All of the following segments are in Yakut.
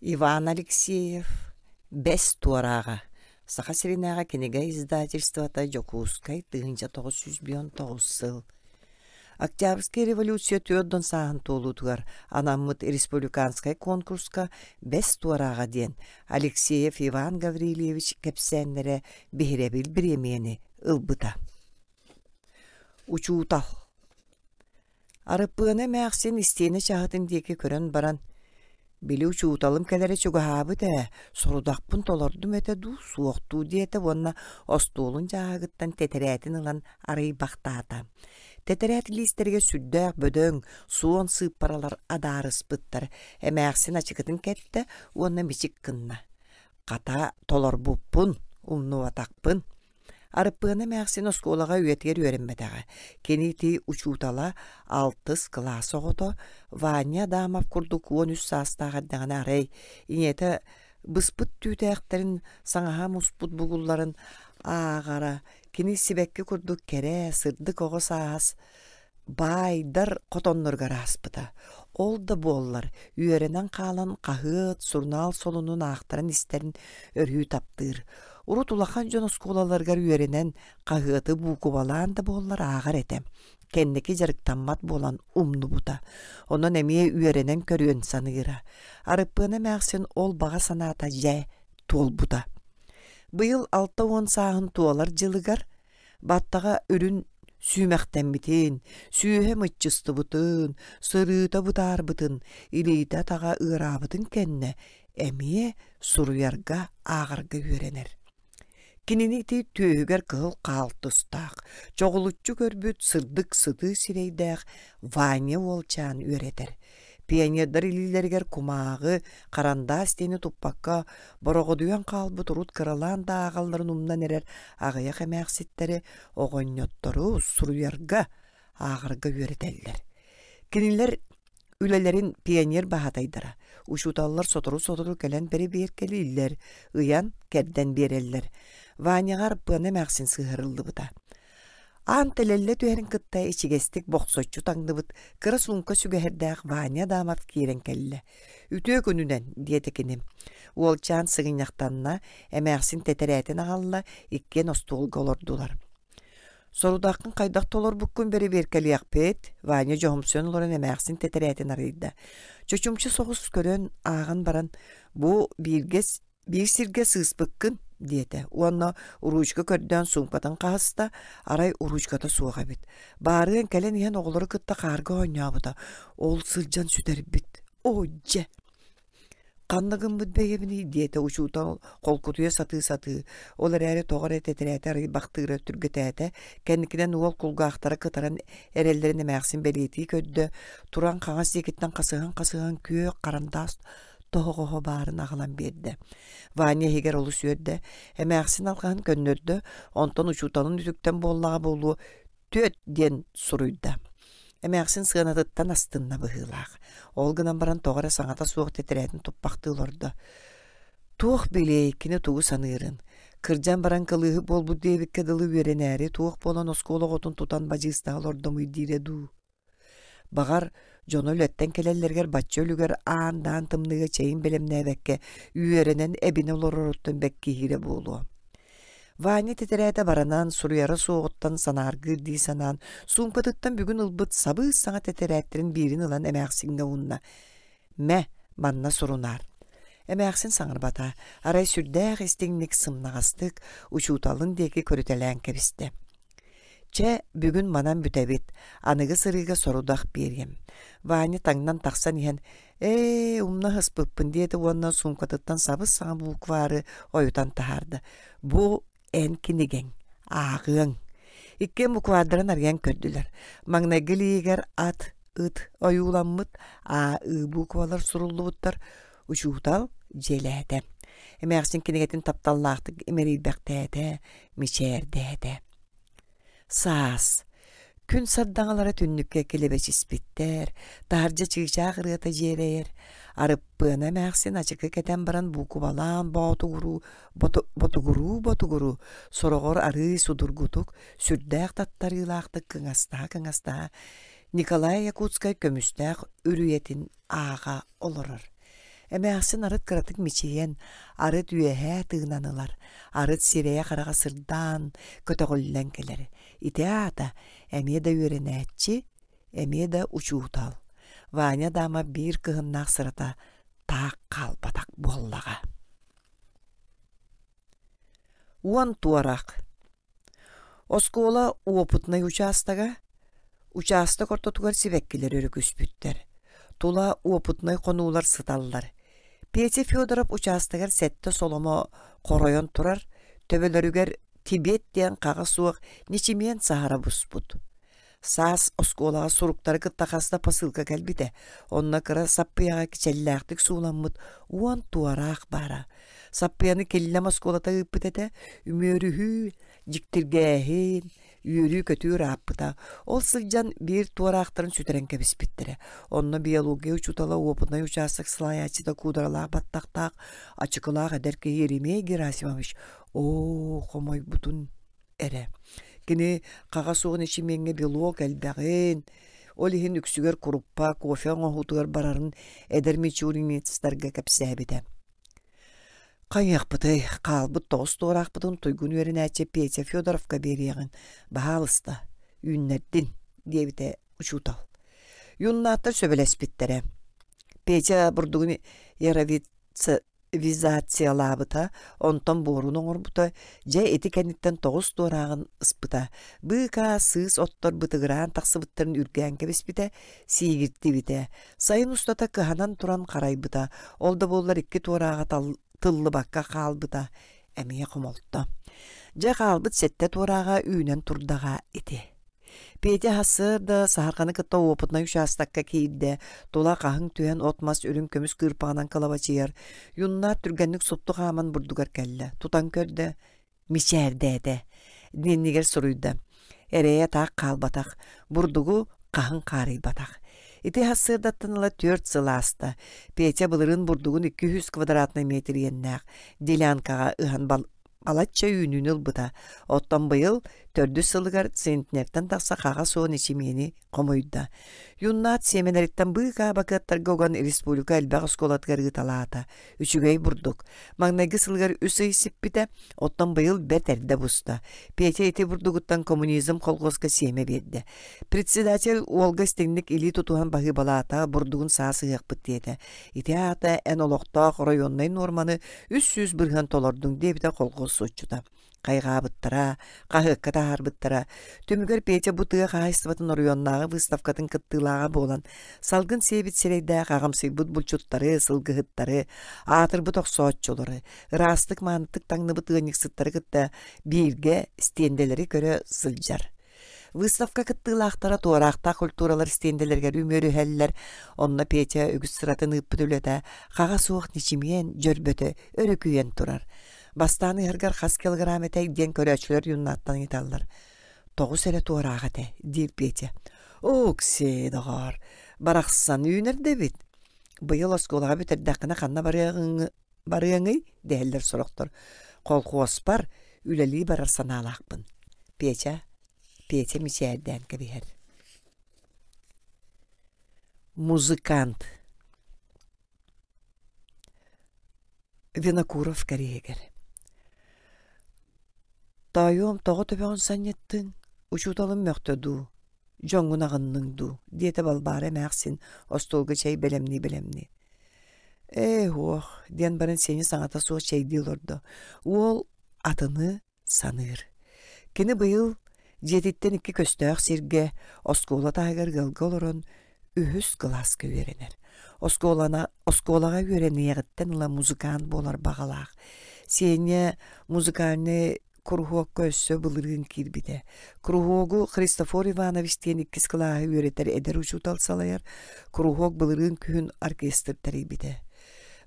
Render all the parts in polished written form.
Иван Алексеев Бэс туорааҕа Саха сиринээҕи кинигэ издательствота Дьокуускай 1959 сыл Октябрьскай революция 40 сааһын туолуутугар анаммыт республиканскай конкурска Бэс туорааҕа диэн Алексеев Иван Гаврильевич кэпсээннэрэ биһирэбил бириэмийэни ылбыта. Учуутал Арыппыана эмээхсин истиэнэ чаһытын диэки көрөн баран, «Били учууталым кэлэрэ чугаһаабыт ээ, сорудахпын толордум этэ дуу, суох дуу» диэтэ уонна остуолун дьааһыгыттан тэтэрээтин ылан арыйбахтаата. Тэтэрээт илиистэригэр сүрдээх бөдөҥ, суон сыыппаралар адаарыспыттар. Эмээхсин ачыкытын кэттэ уонна мичик гынна. «Хата, толорбуппун, умнубатахпын» Арыппыана эмээхсин оскуолаҕа үйэтигэр үөрэммэтэҕэ. Кини ити учуутала алтыс кылаас оҕото Ваня Адамов курдук 13 саастаах эрдэҕинэ арай ийэтэ быспыт түүтээхтэрин саҥаһа муспут бугулларын ааҕара, кини сибэкки курдук кэрэ, сырдык оҕо саас баайдар хотонноругар ааспыта. Ол да буоллар, үөрэнэн хаалан хаһыат, сурунаал солунун аахтаран истэрин өрүү таптыыр. Урут улахан дьон оскуолаларыгар үөрэнэн, хаһыаты буукубалаан да буоллар ааҕар этэ. Кэнники дьарыктаммат буолан умнубута. Онон эмиэ үөрэнэн көрүөн саныыра. Арыппыана эмээхсин ол баҕа санаата дьэ туолбута. Быйыл 60 сааһын туолар дьылыгар Баттаҕа үрүн сүүмэхтэммитин, сүүһэ мыччыстыбытын, сырыыта бытаарбытын, илиитэ-атаҕа ыараабытын кэннэ эмиэ суруйарга, ааҕарга үөрэнэр. Кинини ити түөһүгэр кыһыл хаалтыстаах, чоҕулуччу көрбүт сырдык сытыы сирэйдээх Ваня уолчаан үөрэтэр. Пионердар илиилэригэр кумааҕы, харандаас диэни туппакка, бороҕодуйан хаалбыт урут кыралаан да ааҕалларын умнан эрэр аҕыйах эмээхситтэри, оҕонньоттору суруйарга, ааҕарга үөрэтэллэр. Кинилэр үлэлэрин пионер баһаатайдара, учууталлар сотору-сотору кэлэн бэрэбиэркэлииллэр, ыйан-кэрдэн биэрэллэр. Ваняҕа Арпыана эмээхсин сыһыарыллыбыта. Аан тэлэллэ түһэрин кытта ичигэстик бохсоччу таҥныбыт кыра суумка сүгэһэрдээх Ваня Адамов киирэн кэллэ. «Үтүө күнүнэн» диэтэ кини. Уолчаан сыгынньахтанна, эмээхсин тэтэрээтин аҕалла, иккиэн остуолга олордулар. «Сорудаххын хайдах толорбуккун бэрэбиэркэлиэхпит», Ваня дьоһумсуйан олорон эмээхсин тэтэрээтин арыйда. Чочумча соҕус көрөн, ааҕан баран, «Бу бииргэ Биир сиргэ сыыспыккын, диэтэ уонна уруучка көрдөөн суумкатын хаһыста, арай уруучката суох эбит. Баарыан кэлэн иһэн оҕолору кытта хаарга оонньообута, ол сылдьан сүтэрбит. Оо, дьэ! Ханна гыммыт бэйэбиний диэтэ учуутал холкутуйа сатыы-сатыы, ол эрээри тоҕо эрэ тэтэрээтэ арыйбахтыыра түргэтээтэ, кэнникинэн уол кулгаахтара кытаран эрэллэрин эмээхсин бэлиэтии көрдө, туран хаҥас диэкиттэн хасыһан-хасыһан күөх харандаас тоһоҕоһо баарын аҕалан биэрдэ. Ваня иһигэр олус үөрдэ, эмээхсин алҕаһын көннөрдө, онтон учууталын үтүктэн буоллаҕа буолуо түөт диэн суруйда. Эмээхсин сыанатыттан астынна быһыылаах. Ол гынан баран тоҕо эрэ саҥата суох тэтэрээтин туппахтыы олордо. Туох билиэй кини тугу саныырын. Кырдьан баран кылыыһы буолбут диэбиккэ дылы үөрэнээри туох буолан оскуола оҕотун тутан бадьыыстаһа олордомуй диирэ дуу. Баҕар, дьоно үлэттэн кэлэллэригэр бачча үлүгэр аан-даан тымныыга чэйин бэлэмнээбэккэ үөрэнэн эбинэ олороруттан бэккиһиирэ буолуо. Ваня тэтэрээтэ баранан, суруйара суоҕуттан санааргыыр дии санаан, суумкатыттан бүгүн ылбыт сабыс-саҥа тэтэрээттэрин биирин ылан эмээхсиҥҥэ уунна. «Мэ, манна сурунаар». Эмээхсин саҥарбата, арай сүрдээх истиҥник сымнаҕастык учууталын диэки көрүтэлээн кэбистэ. Чэ, бүгүн манан бүтэбит, аныгы сырыыга сорудах биэриэм. Ваня таҥнан тахсан иһэн, «Ээ, умна сыспыппын» диэтэ уонна суумкатыттан сабыс-саҥа буквары ойутан таһаарда. «Бу эн кинигэҥ, ааҕыаҥ». Иккиэн буквардарын арыйан көрдүлэр. Маҥнайгы илиигэр ат, ыт ойууламмыт, а, ы буквалар суруллубуттар. Учуутал дьиэлээтэ. Эмээхсин кинигэтин тапталлаахтык имэрийбэхтээтэ, мичээрдээтэ. Саас. Күн сардаҥалара түннүккэ килэбэчиспиттэр, таһырдьа чыычаах ырыата дьиэрэйэр. Арыппыана эмээхсин ачыкы кэтэн баран буукубалаан боотугуруу, ботугуруу-ботугуруу, сороҕор арыый судургутук, сүрдээх таттарыылаахтык кыҥастаһа-кыҥастаһа Николай Якутскай көмүстээх үрүйэтин ааҕа олорор. Эмээхсин арыт кыратык мичийэн, арыт үөһээ тыынан ылар, арыт сирэйэ-хараҕа сырдаан, көтөҕүллэн кэлэр. Ити аата эмиэ да үөрэнээччи, эмиэ да учуутал. Ваня Дама биир кыһыннаах сырата таах хаалбатах буоллаҕа. Уон туорах Оскуола уопутунай учаастага Учаастак ортотугар сибэккилэр өрүкүспүттэр. Тула уопутунай хонуулар сыталлар. Петя Федоров учаастагар сэттэ соломо хоройон турар, төбөлөрүгэр Тибет диэн хаҕа суох ньэчимиэн саһара буспут. Саас оскуолаҕа суруктары кытта хас да посылка кэлбитэ. Онно кыра саппыйаҕа кичэллээхтик сууламмыт уон туораах баара. Саппыйаны Киллэм оскуолата ыыппыт этэ. Үмүөрүһүү, дьиктиргээһин, үөрүү-көтүү ырааппыта. Ол сылдьан биир туораахтарын сүтэрэн кэбиспиттэрэ. Онно биология учуутала уопутунай учаастак салайааччыта куударалаах баттахтаах, ачыкылаах эдэр киһи Еремей Герасимович оо, хомойбутун эрэ. Кини хаҕа суох нэчимиэҥҥэ белок элбэҕин, ол иһин үксүгэр куруппа, кофе оҥоһуутугар барарын эдэр мичуринецтарга кэпсээбитэ. Хайыахпытый, хаалбыт тоҕус туораахпытын туйгун үөрэнээччи Петя Федоровка биэриэҕиҥ, баһаалыста, үүннэрдин, диэбитэ учуутал. Юннааттар сөбүлэспиттэрэ. Петя бурдугун яровица визациялаабыта, онтон буорун оҥорбута, дьэ ити кэнниттэн тоҕус туорааҕын ыспыта, быыкаа сыыс оттор бытыгыраан тахсыбыттарын үргээн кэбиспитэ, сиигиртибитэ. Сайын устата кыһанан туран харайбыта, ол да буоллар икки туорааҕа тыллыбакка хаалбыта эмиэ хомолто. Дьэ хаалбыт сэттэ туорааҕа үүнэн турдаҕа ити. Петя сарсыарда саһарҕаны кытта уопутунай учаастакка киирдэ, тула хаһыҥ түһэн от-мас үрүҥ көмүс кыырпаҕынан кылабачыйар, Юннаат түргэнник супту хааман бурдугар кэллэ, тутан көрдө, мичээрдээтэ, дневнигэр суруйда: эрэйэ таах хаалбатах, бурдугу хаһыҥ хаарыйбатах. Ити сарсыардаттан ыла түөрт сыл ааста. Петя былырыын бурдугун 200 квадратнай метр иэннээх делянкаҕа ыһан балачча үүнүүнү ылбыта. Оттон быйыл төрдүс сылыгар центнертэн тахса хаҕа суон ичимиэни хомуйда. Юннаат сиэмэлэриттэн быыкаа бакыаттарга уган республика элбэх оскуолатыгар ыыталаата. Үчүгэй бурдук. Маҥнайгы сылыгар үс ый сиппитэ, оттон быйыл бэрт эрдэ буста. Петя ити бурдугуттан коммунизм колхозка сиэмэ биэрдэ. Председатель уолга истиҥник илии тутуһан баһыыбалаата, бурдугун саас ыһыахпыт диэтэ. Ити аата эн олохтоох оройуоннай нуорманы 300 бырыһыан толордуҥ диэбитэ колхоз суотчута. Хайҕаабыттара, хаһыакка таһаарбыттара. Түмүгэр Петя бу тыа хаһаайыстыбатын оройуоннааҕы выставкатын кыттыылааҕа буолан, салгын сиэбит сирэйдээх аҕамсыйбыт булчуттары, сылгыһыттары, аатырбыт охсооччулары, ыраастык маанытык таҥныбыт ыанньыксыттары кытта бииргэ стендэлэри көрө сылдьар. Выставка кыттыылаахтара туораахтаах культуралар стендэлэригэр үмүөрүһэллэр. Онно Петя үгүс сыратын ыыппыт үлэтэ хаҕа суох ничимиэн дьөрбөтө өрүкүйэн турар. Бастаан ыһаргар хас килограмм этэй диэн көрөөччүлэр юннаттан ыйыталлар. Тоҕус эрэ туораах этэ, диир Петя. Окси, доҕоор, барахсан үүнэр да эбит. Быйыл оскуолаҕа бүтэрдэххинэ ханна барыаҕыҥ барыаҥый дэһэллэр сорохтор. Колхуоспар үлэлии барар санаалаахпын. Петя, Петя мичээрдээн кэбиһэр. Музыкант Винокуров кэриэһигэр Тоойуом тоҕо төбөҕүн санньыттыҥ, учууталым мөхтө дуу, дьоҥҥун аҕынныҥ дуу диэтэ Балбаара эмээхсин остуолга чэй бэлэмнии-бэлэмнии. Ээ уох диэн баран Сеня саҥата суох чэйдии олордо. Уол атыны саныыр. Кини быйыл дьиэтиттэн икки көстөөх сиргэ, оскуола таһыгар ыалга олорон үһүс кылааска үөрэнэр. Оскуолана, оскуолаҕа үөрэниэҕиттэн ыла музыкант буолар баҕалаах. Сеня музыкальнай куруһуокка өссө былырыын киирбитэ. Куруһуогу Христофор Иванович диэн иккис кылааһы үөрэтэр эдэр учуутал салайар. Куруһуок былырыын күһүн оркестр тэрийбитэ.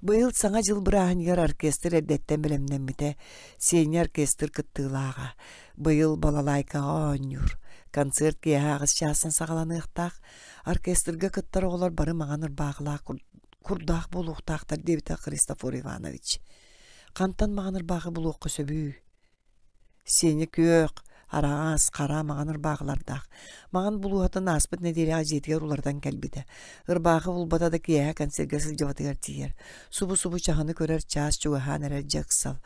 Быйыл Саҥа дьыл бырааһынньыгар оркестр эрдэттэн бэлэмнэммитэ. Сеня оркестр кыттыылааҕа. Быйыл балалайкаҕа оонньуур. Концерт киэһэ аҕыс чаастан саҕаланыахтаах. Оркестрга кыттар оҕолор бары маҥан ырбаахылаах курдаах буолуохтаахтар диэбитэ Христофор Иванович. Хантан маҥан ырбаахы булуохха сөбүй? Сеня күөх, Араҕас, хара, маҥан ырбаахылардаах. Маҥан булууһатын ааспыт нэдиэлэҕэ дьиэтигэр уларытан кэлбитэ. Ырбаахы булбата да киэһэ кэнсиэргэ сылдьыбатыгар тиийэр. Субу-субу чаһыны көрөр чаас чугаһаан эрэр дьэ ыксал.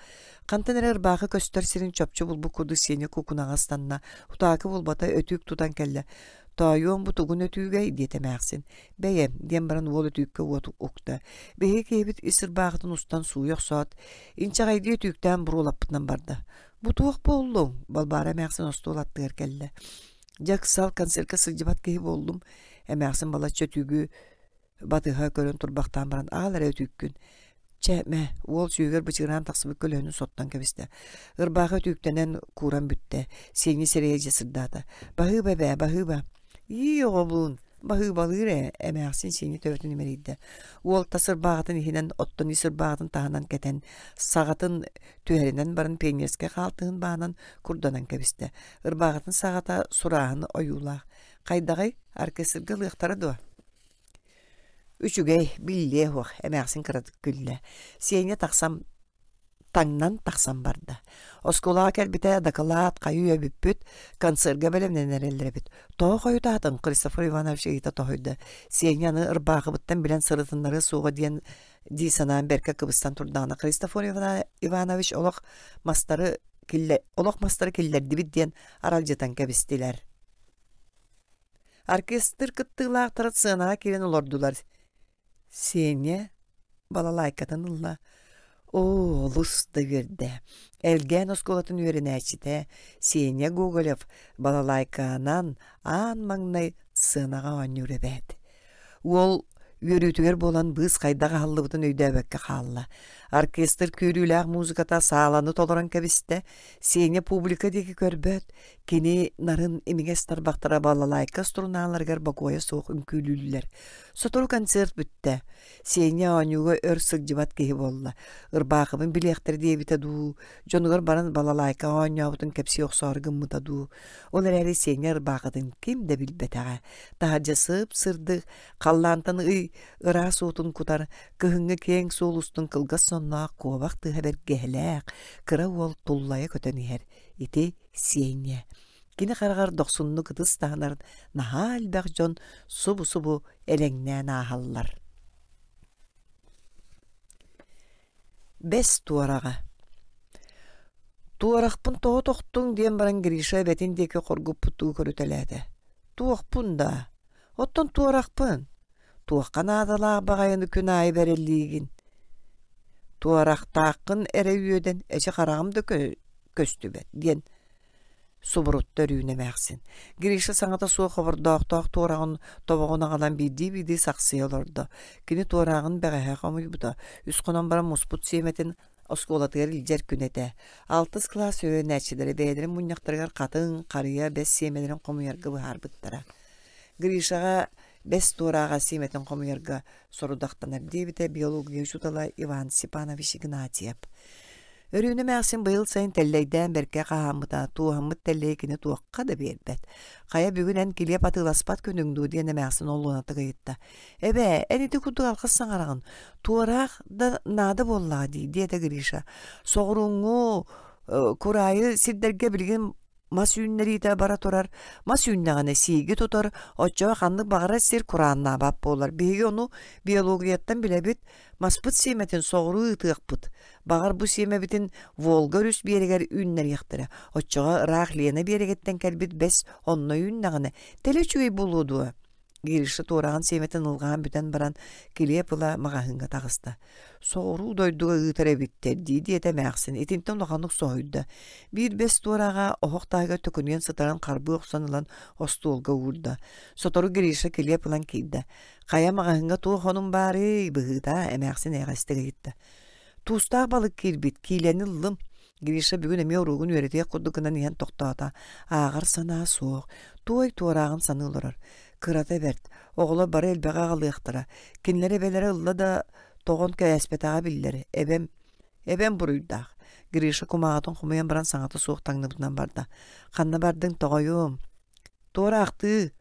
Хантан эрэ ырбаахы көстөр сирин чопчу булбут курдук Сеня куукунаҕа ыстанна, утаакы булбата өтүүк тутан кэллэ. «Тоойуом бу тугун өтүүтэй?» диэтэ эмээхсин. «Бэйэм» диэн баран уол өтүүккэ уот укта. Биһиги киһибит ис ырбаахытын устан сууйа охсоот, инчэҕэйдии өтүүктээн буруолаппытынан барда. «Бу туох буоллуҥ?» Балбаара эмээхсин остуол аттыгар кэллэ. «Дьэ ыксал, концерка сылдьыбат киһи буоллум». Эмээхсин балачча өтүүгү батыһа көрөн турбахтаан баран аал эрэ өтүүккүн чэ мэ уол сүүһүгэр бычыгыраан тахсыбыт көлөһүнүн соттон кэбистэ ырбаахы өтүүктэнэн кууран бүттэ сиэҥи сирэйэ дьэ сырдаата баһыыба эбээ баһыыба ии оҕобуун баһыыбалыыр ээ эмээхсин сиэни төбөтүн имэрийдэ уол тас ырбааҕытын иһинэн оттон ис ырбааҕытын таһынан кэтэн саҕатын түһэринэн баран пионерскай хаалтыһын баанан курданан кэбистэ ырбааҕытын саҕата сурааһын ойуулаах хайдаҕый оркестрга ылыахтара дуо Үчүгэй, биллиэ суох, эмээхсин кыратык күллэ. Сеня тахсан таҥнан тахсан барда. Оскуолаҕа кэлбитэ дакылаат хайыы бүппүт, концерга бэлэмнэнэн эрэллэр эбит. Тоҕо хойутаатыҥ? Христофор Иванович ыйыта тоһуйда. Сеня аны ырбаахыбыттан билэн сырытыннарыа суоҕа диэн дии санаан бэркэ кыбыстан турдаҕына Христофор Иванович олох мастары олох мастары киллэрдибит диэн аралдьытан кэбистилэр. Оркестр кыттыылаахтара сценаҕа киирэн олордулар. Сеня балалайкатын ылла. Оо, олус да үөрдэ. Элгээн оскуолатын үөрэнээччитэ Сеня Гоголев балалайканан аан маҥнай сценаҕа оонньуур эбээт. Уол үөрүүтүгэр буолан быыс хайдах аһыллыбытын өйдөөбөккө хаалла. Оркестр күүрүүлээх музыката сааланы толорон кэбистэ. Сеня публика диэки көрбөт, Кини нарын имигэс тарбахтара балалайка струналарыгар бокуойа суох үҥкүүлүүллэр. Сотору концерт бүттэ. Сеня оонньууга өр сылдьыбат киһи буолла. Ырбаахыбын билиэхтэрэ диэбитэ дуу, дьонугар баран балалайка оонньообутун кэпсии охсоору гыммыта дуу. Ол эрээри Сеня ырбаахытын ким да билбэтэҕэ. Таһырдьа сып-сырдык, халлаантан ый ыраас уутун кутар, кыһыҥҥы киэҥ суол устун кылгас сонноох куобах тыаһа бэргэһэлээх, кыра уол туллайа көтөн иһэр. Ити Сиэнньэ. Кини хараҕар дохсуннук ытыс таһынар наһаа элбэх дьон субу-субу элэҥнээн ааһаллар. Бэс туораҕа Туорахпын тоҕо тохтуҥ диэн баран Гриша эбэтин диэки хоргуппуттуу көрүтэлээтэ. Туохпун даа? Оттон туорахпын. Туохха наадалаах баҕайыны күн аайы бэриллиигин? Туорахтааххын эрэ үөдэн эчи хараҕым да көстүбэт диэн субурутта Өрүүнэ эмээхсин. Гриша саҥата суох хобордоохтоох туораҕын тобоҕун аҕалан биирдии-биирдии сахсыйа олордо. Кини туорааҕын бэҕэһээ хомуйбута. Үс хонон баран муспут сиэмэтин оскуолатыгар илдьэр күнэ этэ. Алтыс кылаас үөрэнээччилэрэ бэйэлэрин мунньахтарыгар хатыҥ, харыйа, бэс сиэмэлэрин хомуйарга быһаарбыттара. Гришаҕа бэс туорааҕа сиэмэтин хомуйарга сорудахтанар диэбитэ биология учуутала Иван Степанович Игнатьев. Өрүүнэ эмээхсин быйыл сайын тэллэйдээн бэркэ хаһааммыта, тууһаммыт тэллэйи кини туохха да биэрбэт. Хайа бүгүн эн килиэп атыыласпат күнүҥ дуу диэн эмээхсин олуонатык ыйытта. Эбээ, эн ити курдук алҕас саҥараҕын, туораах да наада буоллаҕа дии, диэтэ Гриша. Соҕурууҥҥу кураайы сирдэргэ билигин Мас үүннэриитэ бара турар, мас үүннэҕинэ сииги тутар, оччоҕо ханнык баҕарар сир курааннаабат буолар. Биһиги ону биологияттан билэбит, маспыт сиэмэтин соҕуруу ыытыахпыт. Баҕар бу сиэмэбитин Волга өрүс биэрэгэр үүннэриэхтэрэ. Оччоҕо ыраах Лена биэрэгиттэн кэлбит бэс онно үүннэҕинэ, тэлэ үчүгэй буолуо дуо? Гриша туораҕын сиэмэтин ылҕаан бүтэн баран, килиэп ыла маҕаһыыҥҥа таҕыста. Соҕуруу дойдуга ыытар эбиттэр дии диэтэ эмээхсин, итинтэн улаханнык соһуйда. Биир бэс туораҕа оһох таһыгар төкүнүйэн сытарын харбыы охсон ылан остуолга уурда. Сотору Гриша килиэп ылан киирдэ. Хайа маҕаһыыҥҥа туох онум баарый, быһыыта, эмээхсин эйэҕэстик ыйытта. Туустаах балык киирбит, киилэни ыллым. Гриша бүгүн эмиэ уруогун үөрэтиэх курдук гынан иһэн тохтоото. Ааҕар санаа суох. Туой туорааҕын саныы олорор. Кырата бэрт. Оҕолор бары элбэҕи аҕалыахтара. Кинилэр эбэлэрэ ылла да тоҕон кээспэтэҕэ биллэр. Эбэм эбэм буруйдаах. Гриша кумааҕытын хомуйан баран саҥата суох таҥныбытынан барда. Ханна бардыҥ, тоҕойуом? Туораахтыы,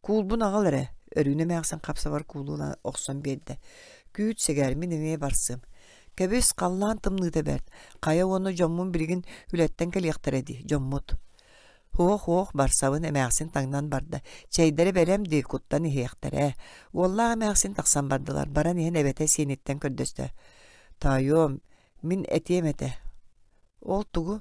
Куулбун аҕал эрэ, Өрүүнэ эмээхсин хап-сабар куулу ылан охсон биэрдэ. Күүт, сэгээр, мин эмиэ барсыам. Кэбис, халлаан тымныыта бэрт. Хайа уонна дьоммун билигин үлэттэн кэлиэхтэрэ дии, дьоммут. Һуох-һуох, барсабын эмээхсин таҥнан барда. Чэйдэрэ бэлэм дии, куттан иһиэхтэрэ. Уоллаах эмээхсин тахсан бардылар. Баран иһэн эбэтэ сиэниттэн көрдөстө. Тоойуом, мин этиэм этэ. Ол тугу?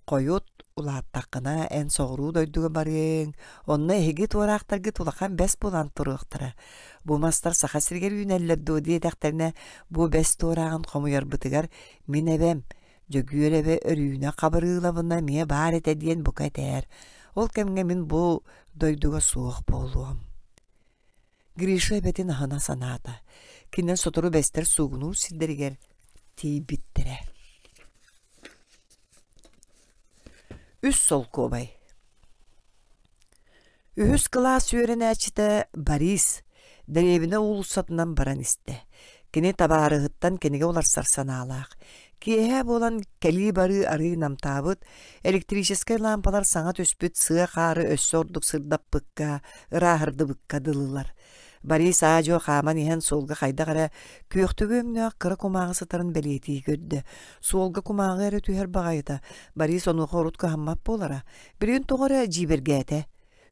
Хойут улааттаххына эн соҕуруу дойдуга барыаҥ, онно эһиги туораахтаргыт улахан бэс буолан туруохтара. Бу мастар Саха сиригэр үүнэллэр дуо диэтэхтэринэ, бу бэс туорааҕын хомуйарбытыгар мин эбэм, Дьөгүөр эбэ Өрүүнэ Хабырыылабына эмиэ баар этэ диэн бука этээр. Ол кэмҥэ мин бу дойдуга суох буолуом. Гриша эбэтин аһына санаата. Кинилэр сотору бэстэр суугунуур сирдэригэр тиийбиттэрэ. Үс солкуобай. Үһүс кылаас үөрэнээччитэ Борис дэриэбинэ уулуссатынан баран истэ. Кини табаарыһыттан кинигэ уларсар санаалаах. Киэһэ буолан кэлии-барыы арыый намтаабыт, электрическэй лаампалар саҥа түспүт сыа хаары өссө ордук сырдаппыкка, ырааһырдыбыкка дылылар. Борис аа-дьуо хааман иһэн суолга хайдах эрэ күөхтүгү өҥнөөх кыра кумааҕы сытарын бэлиэтии көрдө. Суолга кумааҕы эрэ түһэр баҕайыта. Борис онуоха урут кыһаммат буолара. Билигин тоҕо эрэ дьиибэргээтэ.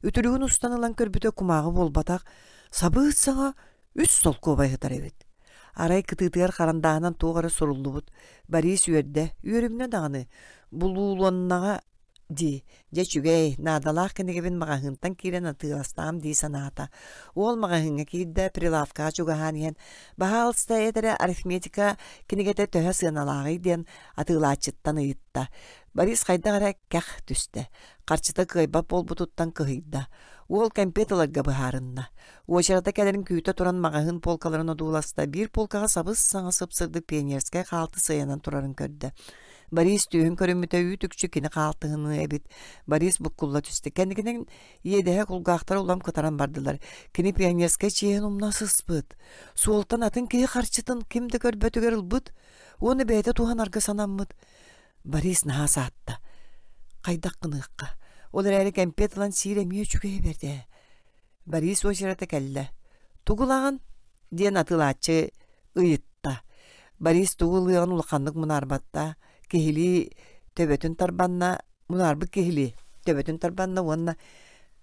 Үтүлүгүн устан ылан көрбүтэ кумааҕы буолбатах, сабыыт саҥа үс солкуобай сытар эбит. Арай кытыытыгар харандааһынан туох эрэ суруллубут. Борис үөрдэ, үөрүмнэ даҕаны, булууланнаҕа дии, дьэ үчүгэй, наадалаах кинигэбин маҕаһыынтан киирэн атыыластаҕым дии санаата. Уол маҕаһыыҥҥа киирдэ, прилавкаҕа чугаһаан иһэн, «Баһаалыста эт эрэ арифметика кинигэтэ төһө сыаналааҕый?» диэн атыылааччыттан ыйытта. Борис хайдах эрэ кэх түстэ, харчыта кыайбат буолбутуттан кыһыйда. Уол кэмпиэт ыларга быһаарынна. Уочарата кэлэрин күүтэ туран маҕаһыын полкаларын одууласта, биир полкаҕа сабыс-саҥа сып-сырдык пионерскай хаалты сыайанан турарын көрдө. Борис түөһүн көрүммүтэ үүт-үкчү кини хаалтыһыныы эбит. Борис буккулла түстэ. Кэнникинэн иэдэһэ кулгаахтара улам кытаран бардылар. Кини пионерскай чиэһин умна сыспыт. Суолтан атын киһи харчытын ким да көрбөтүгэр ылбыт уонна бэйэтэ туһанарга санаммыт. Борис наһаа саатта. Хайдах гыныахха? Ол эрээри кэмпиэт ылан сиир эмиэ үчүгэй эбээт ээ. Борис уочарата кэллэ. «Тугу ылаҕын?» диэн атыылааччы ыйытта. Борис тугу ылыаҕын улаханнык мунаарбатта, киһилии төбөтүн тарбанна, мунаарбыт киһилии төбөтүн тарбанна уонна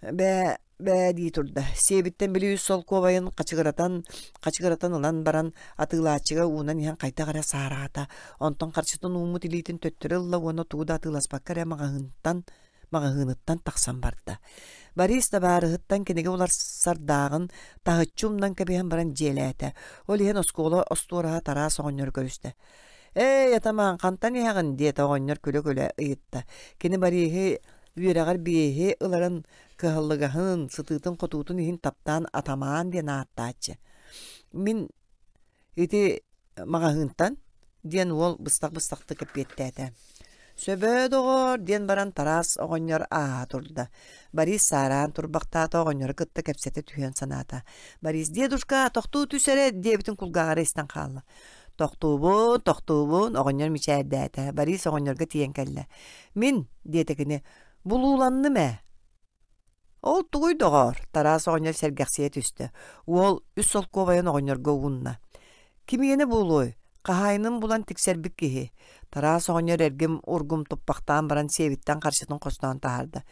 «Бээ, бээ» дии турда. Сиэбиттэн били үс солкуобайын хачыгыратан, хачыгыратан ылан баран атыылааччыга уунан иһэн хайдах эрэ саараата. Онтон харчытын ууммут илиитин төттөрү ылла уонна тугу да атыыласпакка эрэ маҕаһыынтан маҕаһыыныттан тахсан барда. Борис табаарыһыттан кинигэ уларсардааҕын таһыччы умнан кэбиһэн баран дьиэлээтэ. Ол иһэн оскуола остуораһа Тараас оҕонньору көрүстэ. «Эй, атамаан, хантан иһэҕин?» диэтэ оҕонньор күлэ-күлэ ыйытта. Кини Бориһы үөрэҕэр биэһи ыларын кыһаллыгаһын, сытыытын-хотуутун иһин таптаан атамаан диэн ааттааччы. «Мин Ити маҕаһыынтан, диэн уол быстах-быстахтык эппиэттээтэ. Сөбөө, доҕоор, диэн баран Тараас оҕонньор ааһа турда. Борис саараан турбахтаата оҕонньору кытта кэпсэтэ түһүөн санаата. Борис «Дедушка, тохтуу түс эрэ» диэбитин кулгааҕар истэн хаалла. «Тохтуубун, тохтуубун», оҕонньор мичээрдээтэ. Борис оҕонньорго тиийэн кэллэ. «Мин», диэтэ кини, «булууланным ээ». Ол тугуй доҕоор, Тараас оҕонньор сэргэхсийэ түстэ. Уол үс солкуобайын оҕонньорго уунна. Кимиэнэ буолуой, хаһаайынын булан тиксэрбит киһи. Тараас оҕонньор эргим-ургум туппахтаан баран сиэбиттэн харчытын хостоон таһаарда.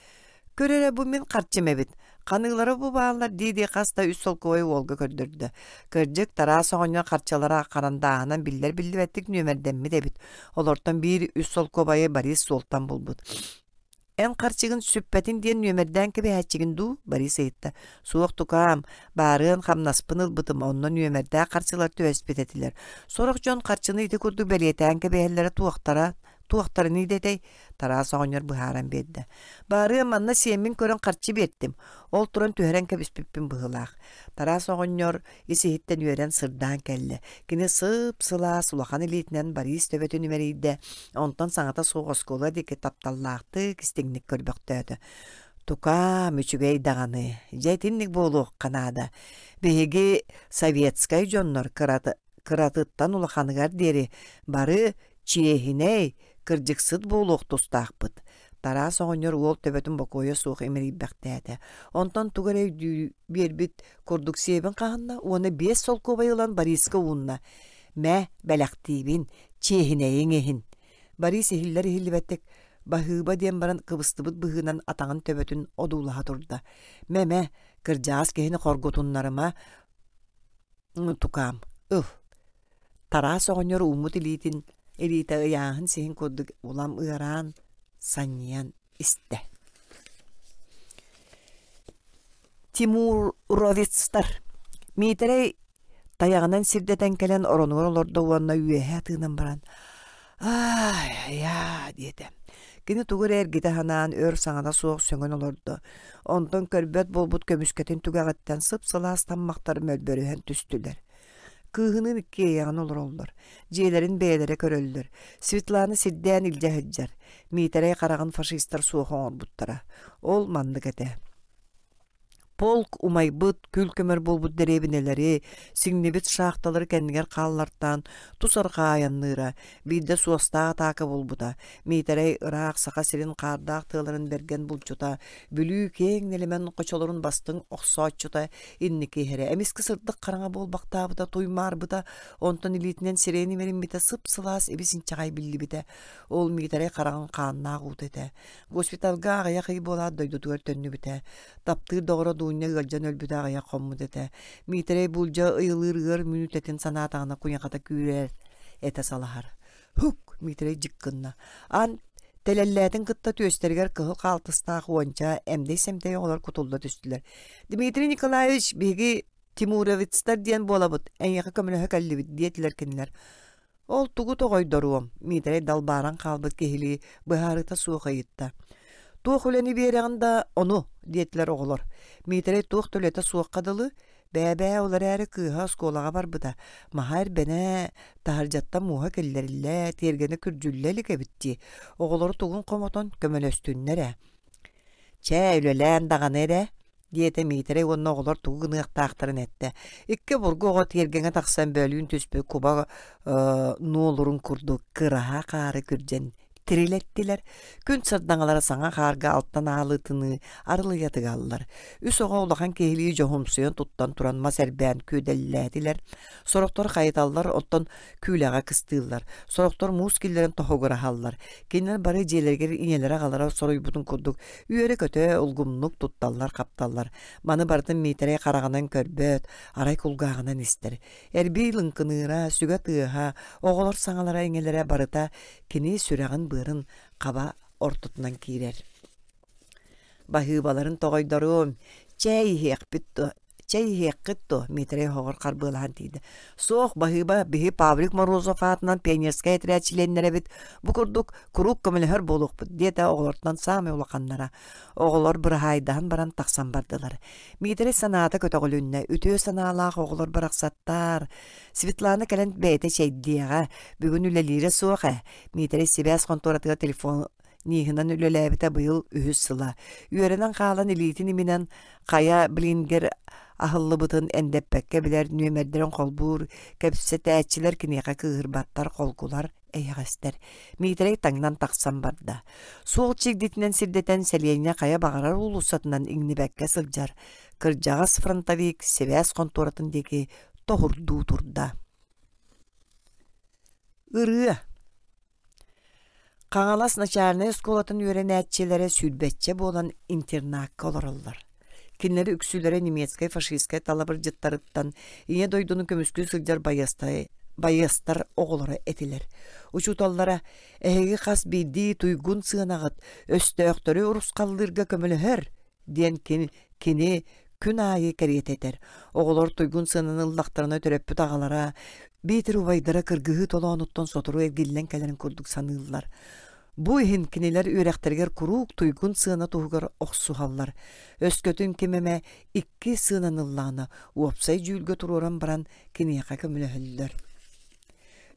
Көр эрэ бу мин харчым эбит, ханыылара бу бааллар дии-дии хас да үс солкуобай уолга көрдөрдө. Кырдьык, Тараас оҕонньор харчылара харандааһынан биллэр-биллибэттик нүөмэрдэммит эбит. Олортон биир үс солкуобайы Борис суолтан булбут. Эн харчыгын сүппэтин диэн нүөмэрдээн кэбиһээччигин дуу? Борис ыйытта. Суох тукаам, баарыан хамнаспын ылбытым, онно нүөмэрдээх харчылар түбэспит этилэр. Сорох дьон харчыны ити курдук бэлиэтээн кэбиһэллэрэ туохтара, туохтарын идэтэй? Тараас оҕонньор быһааран биэрдэ. Баарыан манна сиэммин көрөн харчы биэртим. Ол туран түһэрэн кэбиспиппин быһыылаах. Тараас оҕонньор ис-иһиттэн үөрэн сырдаан кэллэ. Кини сып-сылаас улахан илиитинэн Борис төбөтүн имэрийдэ, онтон саҥата суох оскуола диэки тапталлаахтык, истиҥник көрбөхтөөтө. Тукаам, үчүгэй даҕаны, дьэ итинник буолуохха наада. Биһиги советскай дьоннор кыратыттан улаханыгар диэри бары чиэһинэй, кырдьыксыт буолуох тустаахпыт. Тараас оҕонньор уол төбөтүн бокуойа суох имэрийбэхтээтэ. Онтон тугу эрэ өйдүү биэрбит курдук сиэбин хаһынна уонна биэс солкуобай ылан Бориска уунна. Мэ, бэлэхтиибин, чиэһинэйиҥ иһин. Борис иһиллэр-иһиллибэттик Баһыыба диэн баран кыбыстыбыт быһыынан атаҕын төбөтүн одуулаһа турда. Мэ-мэ, кырдьаҕас киһини хоргутуннарыма, тукаам, ыл. Тараас оҕонньор ууммут илиитин илиитэ ыйааһын сиһин курдук улам ыараан, санньыйан истэ. Тимуровецтар Миитэрэй тайаҕынан сирдэтэн кэлэн оронугар олордо уонна үөһэ тыынан баран «Аай-айаа» диэтэ. Кини тугу эрэ эргитэ санаан өр саҥата суох сөҥөн олордо. Онтон көрбөт буолбут көмүскэтин түгэҕиттэн сып-сылаас таммахтар мөлбөрүһэн түстүлэр. Кыыһыныын иккиэйэҕин олороллор, дьиэлэрин бэйэлэрэ көрөллөр. Светлана сирдээн илдьэ сылдьар. Миитэрэй хараҕын фашистар суох оҥорбуттара. Ол маннык этэ. Полк умайбыт, күл-көмөр буолбут дэриэбинэлэри, сиҥнибит шахталары кэннигэр хааллартаан тус арҕаа айанныыра, биирдэ суостаах атаака буолбута. Миитэрэй ыраах Саха сирин хаардаах тыаларын бэргэн булчута, Бүлүү киэҥ нэлэмэн хочолорун бастыҥ охсооччута инники иһэрэ. Эмискэ сырдык хараҥа буолбахтаабыта, туймаарбыта, онтон илиитинэн сирэйин имэриммитэ сып-сылаас ибис-инчэҕэй биллибитэ. Ол Миитэрэй хараҕын хааннаах уута этэ. Госпиталга аҕыйах ый буолаат дойдутугар төннүбүтэ. Таптыыр доҕоро Дуунньа ыалдьан өлбүтэ аҕыйах хоммут этэ. Миитэрэй булдьа ыйылыыр ыар мүнүүтэтин санаатаҕына куйахата күүрэр этэ салаһар. Һук! Миитэрэй дьик гынна. Аан тэлэллээтин кытта түөстэригэр кыһыл хаалтыстаах уонча эмдэй-сэмтэй оҕолор кутулла түстүлэр. Дмитрий Николаевич, биһиги Тимуровецтар диэн буолабыт, эйиэхэ көмөлөһө кэллибит, диэтилэр кинилэр. Ол тугу тоҕойдоруом, Миитэрэй далбааран хаалбыт киһилии быһаарыыта суох ыйытта. Туох үлэни биэрэҕин да, ону, диэтилэр оҕолор. Миитэрэй туох да үлэтэ суохха дылы, Бээ-бээ, ол эрээри кыыһа оскуолаҕа барбыта, маһа эрбэнэ, таһырдьаттан мууһа киллэриллэ, тиэргэнэ күрдьүллэ илик эбит дии, оҕолору тугун хомотон көмөлөстүннэр ээ. Чээ, үлэлээн даҕаны эрэ, диэтэ Миитэрэй уонна оҕолор тугу гыныахтаахтарын эттэ. Икки обургу оҕо тиэргэҥҥэ тахсан бөөлүүн түспүт куба нуолурун курдук кыраһа хаары күрдьэн тирилэттилэр. Күн сардаҥалара саҥа хаарга алтан аалытыныы арылыйа тыгаллар. Үс оҕо улахан киһилии дьоһумсуйан туттан туран мас эрбээн күөдэллээтилэр. Сорохтор хайыталлар, оттон күүлэҕэ кыстыыллар. Сорохтор муус киллэрэн тоһугураһаллар. Кинилэр бары дьиэлэригэр ийэлэрэ-аҕалара соруйбутун курдук үөрэ-көтө улгумнук тутталлар-хапталлар. Маны барытын Миитэрэй хараҕынан көрбөт, арай кулгааҕынан истэр. Эрбии лыҥкыныыра, сүгэ тыаһа, оҕолор саҥалара-иҥэлэрэ барыта Кини сүрэҕин-быарын хаба ортотунан киирэр. Баһыыбаларын тоҕойдоруом, чэй иһиэхпит дуо, чэй иһиэххит дуо, Миитэрэй оһоҕор харбыалаһан тиийдэ. Суох, баһыыба, биһи Павлик Морозов аатынан пионерскай отряд чилиэннэрэбит, бу курдук куруук көмөлөһөр буолуохпут, диэтэ оҕолортон саамай улаханнара. Оҕолор быраһаайдаһан баран тахсан бардылар. Миитэрэй санаата көтөҕүлүннэ, үтүө санаалаах оҕолор барахсаттаар, Светлана кэлэн бэйэтэ чэйдиэҕэ, бүгүн үлэлиирэ суох ээ. Миитэрэй сибээс хонтуоратыгар телефон нииһинэн үлэлээбитэ быйыл үһүс сыла. Үөрэнэн хаалан илиитин иминэн хайа блингер аһыллыбытын эндэппэккэ билэр нүөмэрдэрин холбуур, кэпсэтээччилэр киниэхэ кыыһырбаттар, холкулар, эйэҕэстэр. Миитэрэй таҥнан тахсан барда. Суол чигдитинэн сирдэтэн сэлиэнньэ хайа баҕарар уулуссатынан иҥнибэккэ сылдьар. Кырдьаҕас фронтовик сибээс хонтуоратын диэки тоһурдуу турда. Ырыа Хаҥалас начальнай оскуолатын үөрэнээччилэрэ сүүрбэччэ буолан интернакка олороллор. Кинилэр үксүлэрэ немецкэй фашистскай талабырдьыттарыттан Ийэ дойдуну көмүскүү сылдьар байыастар оҕолоро этилэр. Учууталлара «Эһиги хас биирдии туйгун сыанаҕыт өстөөхтөрү урусхаллыырга көмөлөһөр» диэн кини күн аайы кэриэтэ этэр. Оҕолор туйгун сыананы ыллахтарына төрөппүт аҕалара, биитэр убайдара кыргыһыы толоонуттан сотору эргиллэн кэлэрин курдук саныыллар. Бу иһин кинилэр үөрэхтэригэр куруук туйгун сыана туһугар охсуһаллар. Өскөтүн ким эмэ икки сыананы ыллаҕына, уопсай дьүүлгэ туруоран баран киниэхэ көмөлөһөллөр.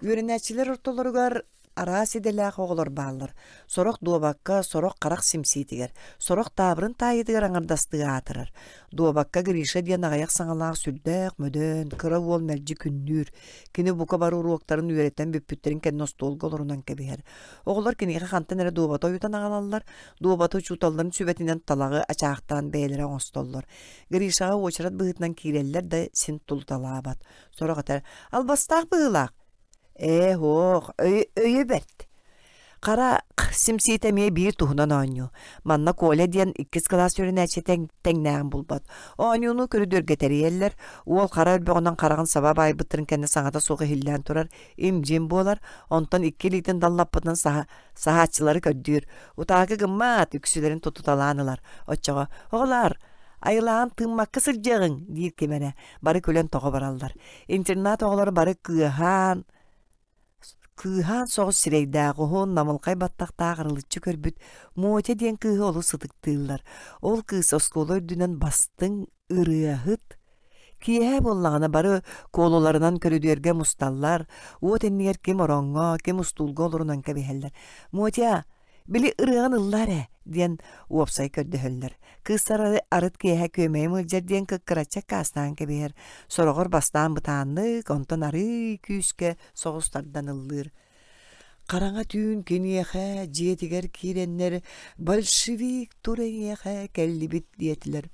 Үөрэнээччилэр ортолоругар Араас идэлээх оҕолор бааллар. Сорох дуобакка, сорох харах симсиитигэр, сорох таабырын таайыытыгар аҥардастыы аатырар. Дуобакка Гриша диэн аҕыйах саҥалаах сүрдээх мөдөөн, кыра уол мэлдьи күннүүр. Кини бука бары уруоктарын үөрэтэн бүппүттэрин кэннэ остуолга олорунан кэбиһэр. Оҕолор киниэхэ хантан эрэ дуобаты ойутан аҕалаллар, дуобаты учууталларын сүбэтинэн талаҕы ачаахтаан бэйэлэрэ оҥостоллор. Гришаҕа уочарат быһыытынан киирэллэр да син тулуталаабат. Сорох этэр «Албастаах быһыылаах, Ээ, һуох, өйө бэрт. Хара симсиитэ эмиэ биир туһунан оонньуу. Манна Коля диэн иккис кылаас үөрэнээччи тэҥнээҕин булбат. Оонньууну көрүдүөргэ тэрийэллэр. Уол хара өрбөҕүнэн хараҕын саба баайбыттарын кэннэ саҥата суох иһиллээн турар, им-дьим буолар, онтон икки илиитин даллаппытынан саһааччылары көрдүүр. Утаакы гыммаат, үксүлэрин тутуталаан ылар. Оччоҕо «Оҕолоор, айылаан тыыммакка сылдьыаҕыҥ» диир ким эрэ. Бары күлэн тоҕо бараллар. Интернат оҕолоро бары кыаһаан, Кыыһаан соҕус сирэйдээх, уһун, намылхай баттахтаах арылыччы көрбүт Мотя диэн кыыһы олус ытыктыыллар. Ол кыыс оскуола үрдүнэн бастыҥ ырыаһыт. Киэһэ буоллаҕына бары куолуларынан көрүдүөргэ мусталлар, уот иннигэр ким ороҥҥо, ким устуулга олорунан кэбиһэллэр. «Мотя, Били ырыаҕын ыллаа эрэ диэн уопсай көрдөһөллөр. Кыыстар арыт киэһэ күөмэйим ыалдьар диэн кыккыраччы аккаастаан кэбиһэр. Сороҕор бастаан бытааннык, онтон арыый күүскэ соҕус тардан ыллыыр. Хараҥа түүн киниэхэ дьиэтигэр киирэннэр «Большевик тур эйиэхэ кэллибит» диэтилэр.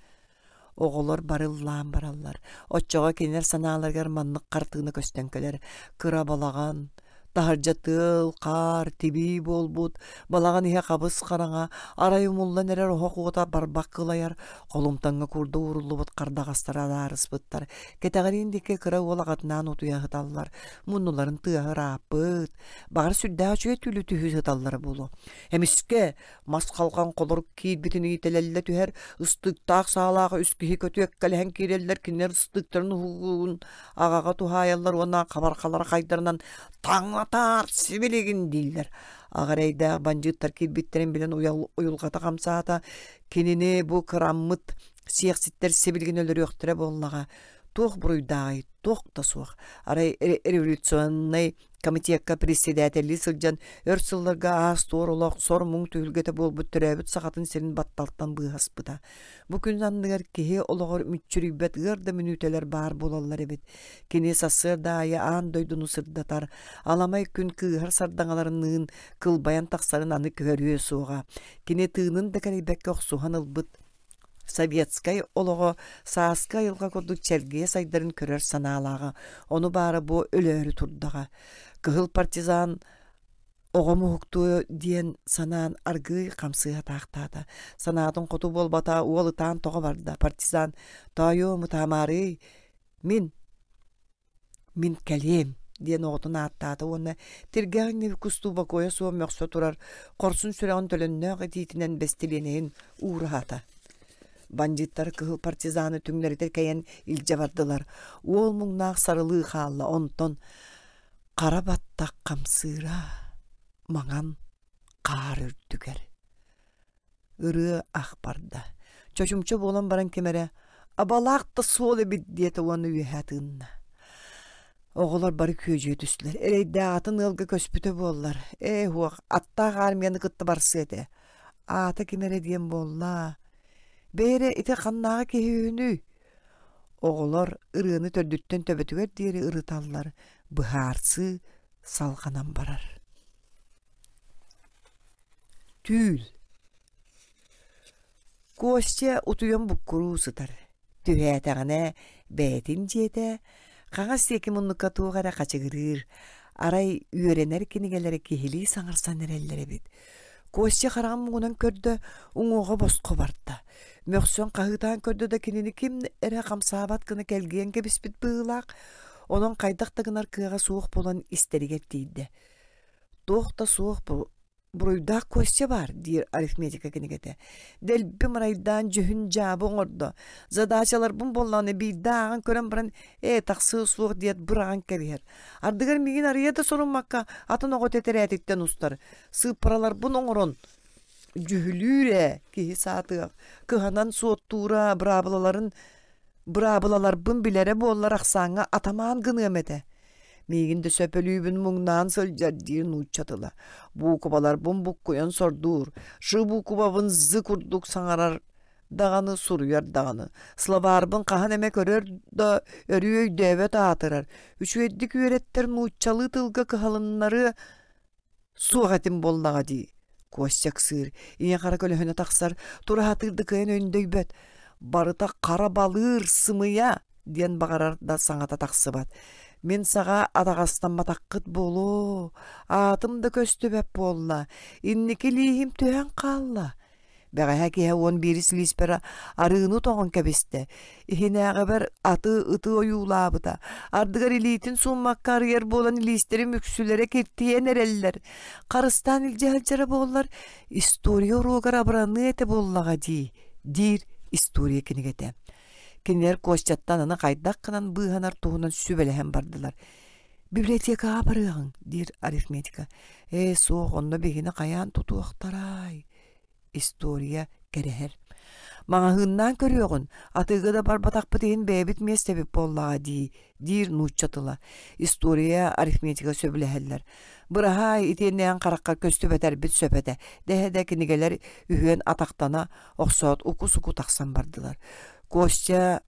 Оҕолор бары ыллаан бараллар. Оччоҕо кинилэр санааларыгар маннык хартыына көстөн кэлэр: кыра балаҕан, таһырдьа тыал, хаар, тибии буолбут, балаҕан иһэ хабыс-хараҥа, арай умуллан эрэр оһох уота барбах кылайар, холумтаҥҥа курдук ууруллубут хардаҕастар адаарыспыттар. Кэтэҕириин диэки кыра уол аҕатынаан утуйа сыталлар, муннуларын тыаһа ырааппыт, баҕар сүрдээх үчүгэй түүлү түһүү сыталлара буолуо. Эмискэ Мас халҕан холорук киирбитин иитэлэллэ түһэр, ыстыыктаах саалаах үс киһи көтүөккэлэһэн киирэллэр, кинилэр ыстыыктарын уһугун аҕаҕа туһаайаллар уонна хабархалара хайдарынан «Таҥнатаар сибилигин!» дииллэр. Аҕа эрэйдээх бандьыыттар киирбиттэрин билэн уйулҕата хамсаата, кинини бу кыраммыт сиэхситтэр сибилигин өлөрүөхтэрэ буоллаҕа. Туох буруйдааҕый, туох да суох. Арай революционнай Комитекка председателлии сылдьан өр сылларга аас-туор олох сор-муҥ түһүлгэтэ буолбут төрөөбүт Сахатын сирин батталтан быыһаспыта. Бу күн анныгар киһи олоҕор мүччүрүйбэт ыар да мүнүүтэлэр баар буолаллар эбит. Кини сарсыарда аайы аан дойдуну сырдатар, аламай күн кыыһар сардаҥаларыныын кылбайан тахсарын аны көһөрүө суоҕа. Кини тыынын да кэрэйбэккэ охсуһан ылбыт Советскай олоҕо сааскы айылҕа курдук чэлгийэ сайдарын көрөр санаалааҕа, ону баара бу өлөөрү турдаҕа. Кыһыл партизан оҕом уһуктуо диэн санаан аргыый хамсыы атаахтаата. Санаатын хоту буолбата уол ытаан тоҕо барда. Партизан «Тоойуом ытаамаарый, мин Мин кэлиэм диэн оҕотун ааттаата уонна тиргээх иннибит кустуу бокуойа суох мөхсө турар хорсун сүрэҕин төлөннөөх этиитинэн бэстилиэнэйин уураата. Бандьыыттар кыһыл партизаны түҥнэритэ кэйэн илдьэ бардылар. Уол муҥнаах сарылыы хаалла, онтон хара баттах хамсыыра маҥан хаар үрдүгэр. Ырыа ах барда. Чочумча буолан баран ким эрэ «Абалаах да суол эбит» диэтэ уонна үөһэ тыынна. Оҕолор бары күөдьүйэ түстүлэр. Эрэйдээх атын ыалга көспүтэ буоллар. Ээ уох, аттаах армияны кытта барсыа этэ. Аата ким эрэ диэн буолла. Бэйэрэ ити ханнааҕы киһи үһүнүй? Оҕолор ырыаны төрдүттэн төбөтүгэр диэри ырыталлар, быһаарсыы салҕанан барар. Түүл Костя утуйан буккуруу сытар, түһээтэҕинэ бэйэтин дьиэтэ, хаҥас диэки муннукка туох эрэ хачыгырыыр, арай үөрэнэр кинигэлэрэ киһилии саҥарсан эрэллэр эбит. Костя хараҕын муҥунан көрдө, уҥуоҕа босхо барда. Мөхсөн хаһыытаан көрдө да кинини ким эрэ хамсаабат гына кэлгийэн кэбиспит быһыылаах, онон хайдах да гынар кыаҕа суох буолан истэригэр тиийдэ. Туох да суох буруйдаах Костя баар диир арифметика кинигэтэ. Дэлби мырайдаан дьүһүн-дьаабы оҥордо. Задачаларбын буоллаҕына биирдэ ааҕан көрөн баран ээ тахсыа суох диэт быраҕан кэбиһэр. Ардыгар миигин арыйа да соруммакка атын оҕо тэтэрээтиттэн устар. Сыыппараларбын оҥорон дьүһүлүүр ээ киһи саатыах. Кыһанан суоттуура, быраабылаларын Быраабылаларбын билэрэ буоллар ахсааҥҥа атамаан гыныам этэ. Миигин да сөп өлүүбүн муҥнаан сылдьар диир нуучча тыла. Буукубаларбын буккуйан сордуур, шы буукубабын зы курдук саҥарар даҕаны суруйар даҕаны. Словарбын хаһан эмэ көрөр да өрүү өйдөөбөт аатырар. Үчүгэйдик үөрэттэр нууччалыы тылга кыһалыннарыа Суох этим буоллаҕа дии, Костя ыксыыр, ийэ-хара көлөһүнэ тахсар, тураһатыыр да кыайан өндөйбөт. Барыта хара балыыр, сымыйа диэн баҕарар да саҥата тахсыбат. Мин саҕа атаҕастамматаххыт буолуо, аатым да көстүбэт буолла, инники илииһим түһэн хаалла. Бэҕэһээ киэһэ 11 лииспэр арыыны тоҕон кэбистэ, иһинээҕибэр аты ыты ойуулаабыта, ардыгар илиитин сууммакка арыйар буолан илиистэрим үксүлэрэ киртийэн эрэллэр. Харыстаан илдьэ сылдьара буоллар, история уруогар абыраныа этэ буоллаҕа дии, диир история кинигэтэ. Кинилэр Костяттан аны хайдах гынан быыһанар туһунан сүбэлэһэн бардылар. «Библиотекаҕа барыаҕыҥ» диир арифметика. «Ээ, суох, онно биһигини хайаан тутуохтарай?» История кэрэһэр. «Маҕаһыыннаан көрүөҕүн, атыыга да барбатахпыт иһин бэйэбит миэстэбит буоллаҕа дии» диир нуучча тыла. История, арифметика сөбүлэһэллэр. «Быраһаай, итиэннээн харахха көстүбэтэрбит сөп этэ» дэһэ-дэ кинигэлэр үһүөн атахтана охсоот уку-суку тахсан бардылар. Костя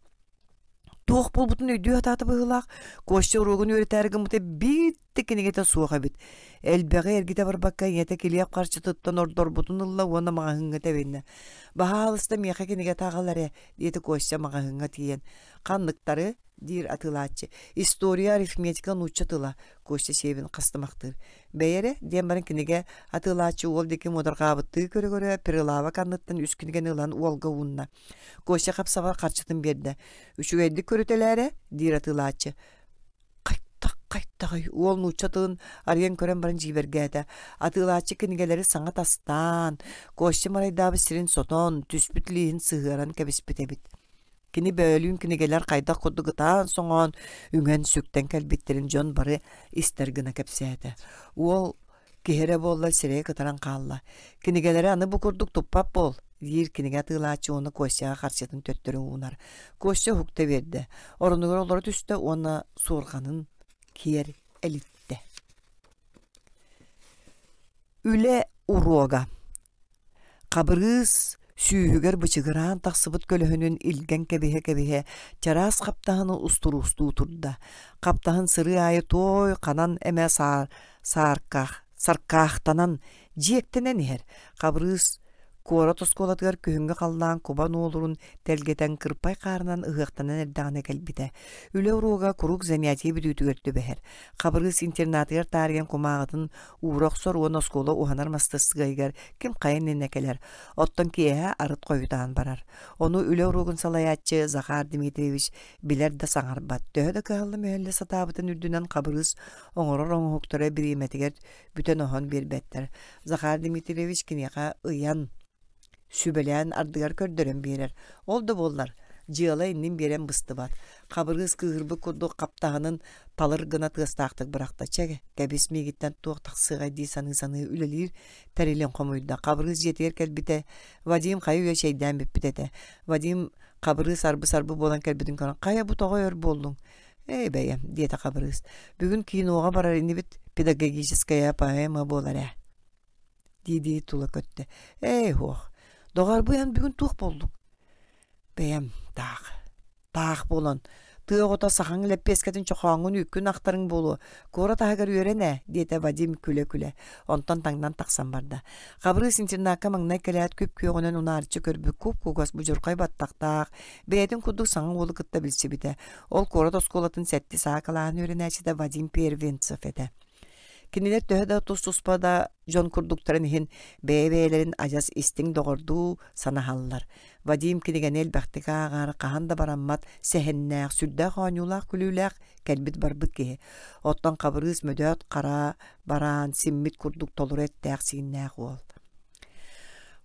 туох буолбутун өйдүү сатаата быһыылаах. Костя уруогун үөрэтээри гыммыта биир да кинигэтэ суох эбит. Элбэҕи эргитэ барбакка ийэтэ килиэп харчытыттан ордорбутун ылла уонна маҕаһыыҥҥа тэбиннэ. «Баһаалыста миэхэ кинигэтэ аҕал эрэ» диэтэ Костя маҕаһыыҥҥа тиийэн. «Ханныктары?» диир атыылааччы. «История, арифметика, нуучча тыла» Костя сиэбин хастымахтыыр. Бэйэ эрэ, диэн баран кинигэ атыылааччы уол диэки муодарҕаабыттыы көрө-көрө прилавок анныттан үс кинигэни ылан уолга уунна. Костя хап-сабар харчытын биэрдэ. Үчүгэйдик көрүтэлээрэ, диир атыылааччы. Хайтах, хайтаҕый, уол нуучча тылын арыйан көрөн баран дьиибэргээтэ. Атыылааччы кинигэлэри саҥа тастаан, Костя марайдаабыт сирин сотон, түспүт лииһин сыһыаран кэбиспит эбит. Кини бөөлүүн кинигэлэр хайдах курдук ытаан-соҥоон, үҥэн-сүктэн кэлбиттэрин дьон бары истэр гына кэпсээтэ. Уол киһи эрэ буоллар сирэйэ кытаран хаалла. Кинигэлэри аны бу курдук туппат буол, диир кинигэ атыылааччы уонна Костяҕа харчытын төттөрү уунар. Костя уһукта биэрдэ, оронугар олоро түстэ уонна суорҕанын киэр элиттэ. Үлэ уруога Хабырыыс сүүһүгэр бычыгыраан тахсыбыт көлөһүнүн илгэн кэбиһэ-кэбиһэ чараас хаптаһыны устуруустуу турда. Хаптаһын сырыы аайы туой ханан эмэ сааркаах, саркаахтанан, дьиэктэнэн иһэр. Хабырыыс куорат оскуолатыгар күһүҥҥү халлаан куба нуолурун тэлгэтэн кырпай хаарынан ыһыахтанан эрдэҕинэ кэлбитэ. Үлэ уруога куруук занятие бүтүүтүгэр түбэһэр. Хабырыыс интернатыгар таарыйан кумааҕытын уура охсор уонна оскуола уһанар мастарыскыайыгар ким хайа иннинэ кэлэр, оттон киэһэ арыт хойутаан барар. Ону үлэ уруогун салайааччы Захар Дмитриевич билэр да саҥарбат, төһө да кыһалла-мүһэллэ сатаабытын үрдүнэн Хабырыыс оҥорор оҥоһуктара бириэмэтигэр бүтэн-оһон биэрбэттэр. Захар Дмитриевич киниэхэ ыйан сүбэлээн ардыгар көрдөрөн биэрэр. Ол да буоллар, дьыала иннин биэрэн быстыбат. Хабырыыс кыыһырбыт курдук хаптаһынын талыр гына тыастаахтык бырахта. Чэ, кэбис миигиттэн туох тахсыаҕай дии саныы-саныы үлэлиир тэрилин хомуйда. Хабырыыс дьиэтигэр кэлбитэ, Вадим хайа үйэ чэйдээн бүппүт этэ. Вадим Хабырыыс арбы-сарбы буолан кэлбитин көрөн, «Хайа бу тоҕо өр буоллуҥ?» «Эй, бэйэм», диэтэ Хабырыыс. «Бүгүн киноҕа барар инибит педагогическая поэма буолар ээ» дии-дии тула көттө. «Ээ, уох, доҕор бу эн бүгүн туох буоллуҥ?» «Бэйэм таах, таах буолан, тыа оҕото сахаҥ лэппиэскэтин чохооҥҥун үүккүн ахтарыҥ буолуо, куорат аһыгар үөрэн ээ» диэтэ Вадим күлэ-күлэ, онтон таҥнан тахсан барда. Хабырыыс интернакка маҥнай кэлээт күп-күөҕүнэн унаарыччы көрбүт куп-кугас будьурхай баттахтаах, бэйэтин курдук саҥа уолу кытта билсибитэ. Ол куорат оскуолатын сэттис А кылааһын үөрэнээччитэ Вадим Первенцев этэ. Кинилэр төһө да тус-туспа да дьон курдуктарын иһин бэйэ-бэйэлэрин адьас истиҥ доҕордуу санаһаллар. Вадим кинигэни элбэхтик ааҕар, хаһан да бараммат сэһэннээх, сүрдээх оонньуулаах-күлүүлээх кэлбит-барбыт киһи. Оттон Хабырыыс мөдөөт хара бараан, симмит курдук толору эттээх-сииннээх уол.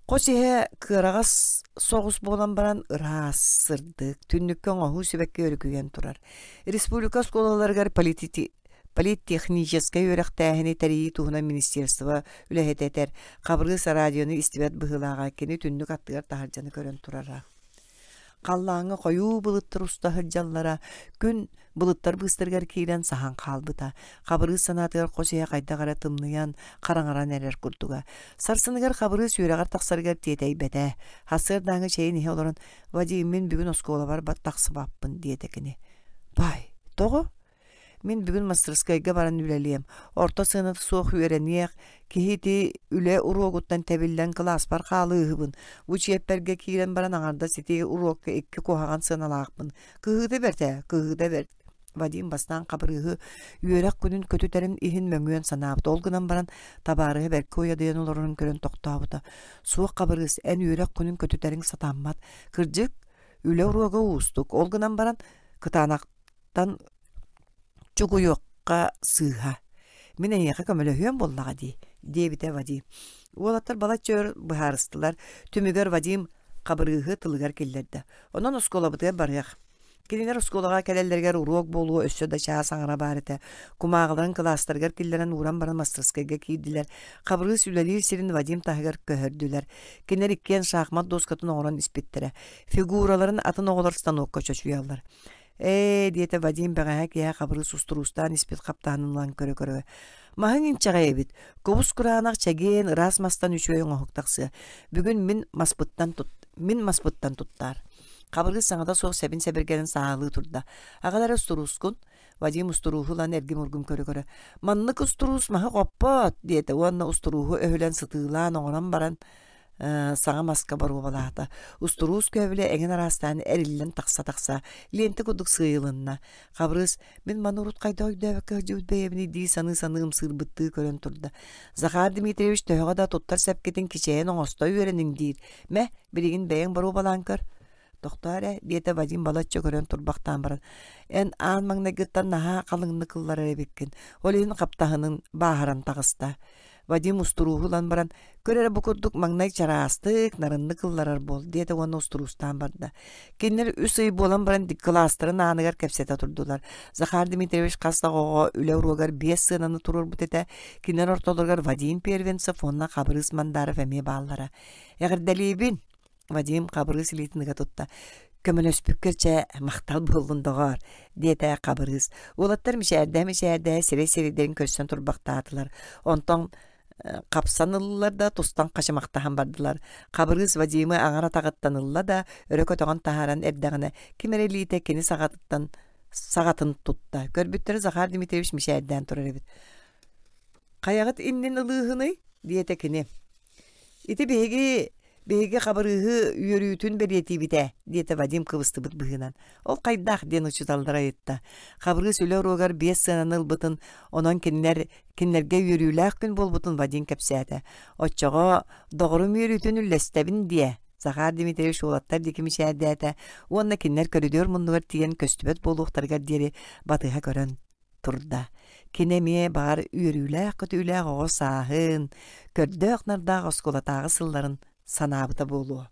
Хос иһэ кыараҕас соҕус буолан баран ыраас, сырдык, түннүккэ оҥоһуу сибэкки өрүкүйэн турар. Республика оскуолаларыгар политтехническэй үөрэхтээһини тэрийии туһунан министерство үлэһитэ этэр, Хабырыыс радиону истибэт быһыылааҕа кини түннүк аттыгар таһырдьаны көрөн турара. Халлааҥҥа хойуу былыттар уста сылдьаллара, күн былыттар быыстарыгар киирэн саһан хаалбыта. Хабырыыс санаатыгар хос иһэ хайдах эрэ тымныйан, хараҥаран эрэр курдуга. Сарсыныгар Хабырыыс үөрэҕэр тахсарыгар тиэтэйбэтэ. Сарсыардааҥҥы чэйин иһэ олорон, «Вадим, мин бүгүн оскуолабар тахсыбаппын» диэтэ кини. «Бай, тоҕо?» Мин бүгүн мастарыскыайга баран үлэлиэм, орто сыаната суох үөрэниэх, киһи ити үлэ уруогуттан тэбиллэн кылааспар хаалыыһыбын. Бу чиэппэргэ киирэн баран аҥардас ити уруокка икки куһаҕан сыаналаахпын. Кыһыыта бэрт ээ, кыһыыта бэрт. Вадим бастаан Хабырыыһы үөрэх күнүн көтүтэрин иһин мөҥүөн санаабыта. Ол гынан баран табаарыһа бэркэ уйадыйан олорорун көрөн тохтообута. Суох Хабырыыс, эн үөрэх күнүн көтүтэриҥ сатаммат. Кырдьык, үлэ уруога уустук. Ол гынан баран кытаанахтан чугуйуохха сыыһа. Мин эйиэхэ көмөлөһүөм буоллаҕа дии, диэбитэ Вадим. Уолаттар балачча өр быһаарыстылар. Түмүгэр Вадим Хабырыыһы тылыгар киллэрдэ. Онон оскуолабытыгар барыах. Кинилэр оскуолаҕа кэлэллэригэр уруок буолуо өссө да чаас аҥара баар этэ. Кумааҕыларын кылаастарыгар киллэрэн ууран баран мастарыскыайга киирдилэр. Хабырыыс үлэлиир сирин Вадим таһыгар көһөрдүлэр. Кинилэр иккиэн шахмат дуоскатын оҥорон испиттэрэ. Фигураларын атын оҕолор станокка чочуйаллар. Ээ, диэтэ Вадим бэҕэһээ киэһэ Хабырыыс устуруустаан испит хаптаһынын ылан көрө-көрө. Маһыҥ инчэҕэй эбит. Кубус кураанах чэгиэн, ыраас мастан үчүгэй оҥоһук тахсыа. Бүгүн мин маспыттан тут мин маспыттан туттаар. Хабырыыс саҥата суох сэбин-сэбиргэлин сааһылыы турда. Аҕалара устуруускун, Вадим устурууһу ылан эргим-ургум көрө-көрө, «Маннык устуруус маһы хоппот!» диэтэ уонна устурууһу өһүлэн сытыылаан оҥорон баран саҥа маска боруобалаата. Устуруус көөбүлэ эҥин араастаан эриллэн тахса-тахса, лиэнтэ курдук сыыйылынна. Хабырыыс, мин маны урут хайдах өйдөөбөккө сылдьыбыт бэйэбиний дии саныы-саныы ымсыырбыттыы көрөн турда. Захар Дмитриевич төһөҕө да туттар сэпкитин кичэйэн оҥосто үөрэниҥ диир. Мэ, билигин бэйэҥ боруобалаан көр. Тохтоо эрэ, диэтэ Вадим балачча көрөн турбахтаан баран. Эн аан маҥнайгыттан наһаа халыҥнык ылларар эбиккин. Ол иһин хаптаһынын бааһыран таҕыста. Вадим устурууһу ылан баран, көр эрэ бу курдук маҥнай чараастык, нарыннык ылларар буол, диэтэ уонна устуруустаан барда. Кинилэр үс ый буолан баран кылаастарын ааныгар кэпсэтэ турдулар. Захар Дмитриевич хас да оҕоҕо үлэ уруогар биэс сыананы туруорбут этэ. Кинилэр ортолоругар Вадим Первенцев уонна Хабырыыс Мандаров эмиэ бааллара. Эҕэрдэлиибин! Вадим Хабырыыс илиитин ыга тутта. Көмөлөспүккэр чэ, махтал буоллун, доҕоор, диэтэ Хабырыыс. Уолаттар мичээрдээ-мичээрдээ сирэй-сирэйдэрин көрсөн турбахтаатылар. Онтон хапсан ыллылар да, тустан хачымахтаһан бардылар. Хабырыыс Вадимы аҥар атаҕыттан ылла да, өрө көтөҕөн таһааран эрдэҕинэ, ким эрэ илиитэ кини саҕатыттан саҕатын тутта. Көрбүттэрэ Захар Дмитриевич мичээрдээн турар эбит. «Хайаҕыт иннин ылыыһыный?» диэтэ кини. «Ити биһиги биһиги Хабырыыһы үөрүүтүн бэлиэтиибит ээ», диэтэ Вадим кыбыстыбыт быһыынан. «Ол хайдах?» диэн учууталлара ыйытта. Хабырыыс үлэ уруогар биэс сыананы ылбытын, онон кинилэр кинилэргэ үөрүүлээх күн буолбутун Вадим кэпсээтэ. «Оччоҕо доҕорум үөрүүтүн үллэстэбин диэ», Захар Дмитриевич уолаттар диэки мичээрдээтэ уонна кинилэр көрүдүөр муннугар тиийэн көстүбэт буолуохтарыгар диэри батыһа көрөн турда. Кини эмиэ баҕар үөрүүлээх-көтүүлээх оҕо сааһын, көрдөөх-нардаах оскуолатааҕы сылларын санаабыта буолуо.